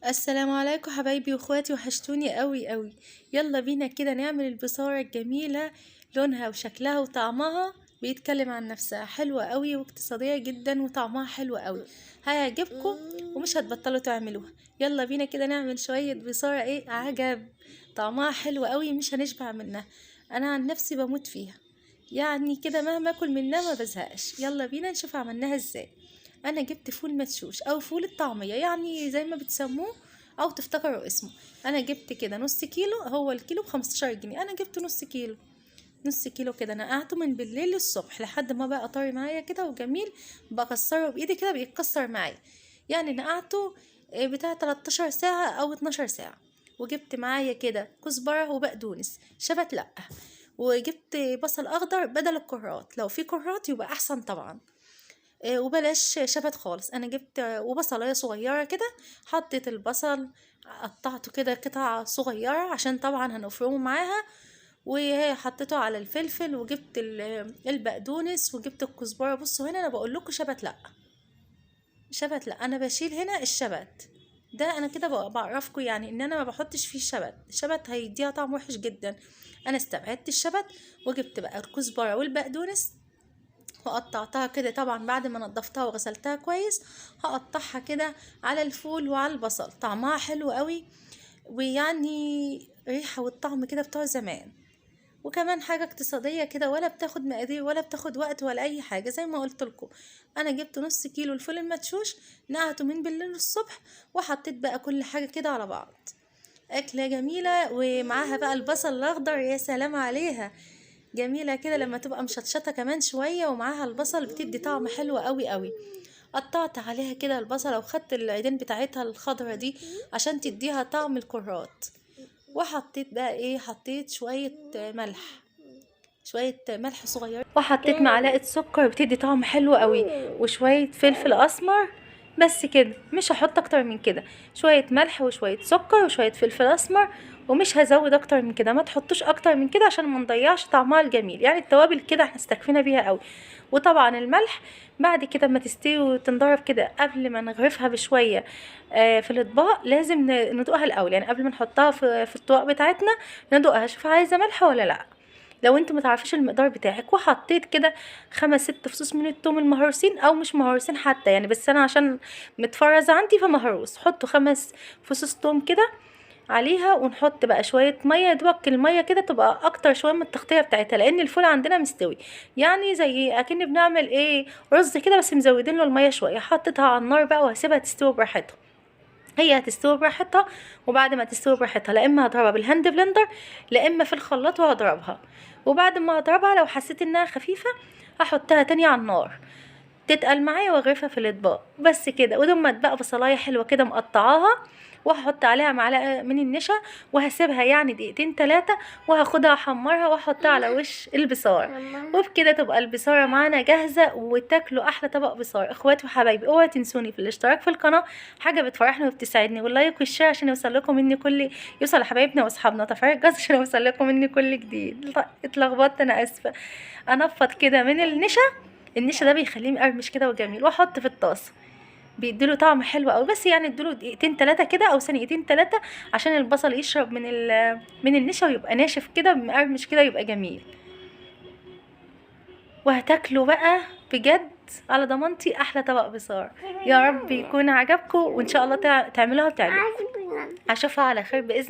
السلام عليكم حبايبي واخواتي، وحشتوني قوي قوي. يلا بينا كده نعمل البصارة الجميلة، لونها وشكلها وطعمها بيتكلم عن نفسها، حلوة قوي واقتصادية جدا وطعمها حلو قوي، هيعجبكم ومش هتبطلوا تعملوها. يلا بينا كده نعمل شوية بصارة ايه عجب، طعمها حلو قوي مش هنشبع منها. انا عن نفسي بموت فيها، يعني كده مهما اكل منها ما بزهقش. يلا بينا نشوف عملناها ازاي. انا جبت فول مدشوش او فول الطعمية، يعني زي ما بتسموه او تفتكروا اسمه. انا جبت كده نص كيلو، هو الكيلو ب15 جنيه، انا جبت نص كيلو. نص كيلو كده نقعته من بالليل للصبح لحد ما بقى طري معايا كده وجميل، بكسره بايدي كده بيتكسر معايا. يعني نقعته بتاع 13 ساعة او 12 ساعة. وجبت معايا كده كزبرة وبقدونس شبت لأ، وجبت بصل اخضر بدل الكرات، لو في كرات يبقى احسن طبعا، وبلاش شبت خالص. انا جبت وبصلايه صغيرة كده، حطيت البصل قطعته كده قطع صغيرة عشان طبعا هنفرمه معاها، وحطيته على الفلفل، وجبت البقدونس وجبت الكزبره. بصوا هنا انا بقول لكم شبت لا، شبت لا، انا بشيل هنا الشبت ده، انا كده بعرفكم يعني ان انا ما بحطش فيه الشبت، الشبت هيديها طعم وحش جدا. انا استبعدت الشبت وجبت بقى الكزبره والبقدونس وقطعتها كده، طبعا بعد ما نضفتها وغسلتها كويس هقطعها كده على الفول وعلى البصل. طعمها حلو قوي، ويعني ريحة والطعم كده بتوع زمان، وكمان حاجة اقتصادية كده، ولا بتاخد مقادير ولا بتاخد وقت ولا اي حاجة. زي ما قلت لكم انا جبت نص كيلو الفول المدشوش، نقعته من بالليل للصبح، وحطيت بقى كل حاجة كده على بعض. اكلة جميلة، ومعاها بقى البصل الاخضر، يا سلام عليها، جميلة كده لما تبقى مشطشطة كمان شوية ومعاها البصل، بتدي طعم حلو قوي قوي. قطعت عليها كده البصلة وخدت العيدان بتاعتها الخضرة دي عشان تديها طعم الكرات. وحطيت بقى ايه، حطيت شوية ملح، شوية ملح صغير، وحطيت معلقة سكر بتدي طعم حلو قوي، وشوية فلفل اسمر، بس كده، مش هحط اكتر من كده. شوية ملح وشوية سكر وشوية فلفل اسمر، ومش هزود اكتر من كده، ما تحطوش اكتر من كده عشان ما نضيعش طعمها الجميل. يعني التوابل كده احنا استكفينا بيها قوي. وطبعا الملح بعد كده ما تستوي وتنضرب كده قبل ما نغرفها بشوية في الاطباق لازم ندوقها الاول، يعني قبل ما نحطها في الطبق بتاعتنا ندوقها، شوف عايزه ملح ولا لا، لو انتوا ما تعرفيش المقدار بتاعك. وحطيت كده 5 6 فصوص من الثوم المهروسين او مش مهروسين حتى يعني، بس انا عشان متفرز عندي فمهروس. حطوا 5 فصوص ثوم كده عليها، ونحط بقى شوية مية، دوك المية كده تبقى اكتر شوية من التغطية بتاعتها، لان الفول عندنا مستوي، يعني زي اكن بنعمل ايه رز كده بس مزودين له المية شوية. حطيتها على النار بقى وهسيبها تستوي براحتها، هي هتستوي براحتها. وبعد ما تستوي براحتها لا اما هضربها بال hand blender لا اما في الخلاط وهضربها. وبعد ما هضربها لو حسيت انها خفيفة هحطها تاني على النار تتقل معايا واغرفها في الاطباق، بس كده. ودمت بقى بصلايه حلوة كده مقطعاها، وهحط عليها معلقه من النشا، وهسيبها يعني دقيقتين 3، وهاخدها احمرها واحطها على وش البصاره. وبكده تبقى البصاره معانا جاهزة، وتاكلوا احلى طبق بصاره. اخواتي وحبايبي اوعوا تنسوني في الاشتراك في القناة، حاجة بتفرحني وبتسعدني، وال like وال share عشان يوصل لكم مني كل، يوصل لحبايبنا واصحابنا، تفعيل الجرس عشان يوصل لكم مني كل جديد. اتلخبطت انا اسفه. انفض كده من النشا، النشا ده بيخليه مقرمش كده وجميل، واحط في الطاسه بيديله طعم حلو قوي. بس يعني اديله دقيقتين 3 كده او ثانيتين 3 عشان البصل يشرب من النشا ويبقى ناشف كده مقرمش كده، يبقى جميل. وهتاكلوا بقى بجد على ضمانتي احلى طبق بصار. يا رب يكون عجبكم، وان شاء الله تعملوها وتعجبكم. اشوفها على خير باذن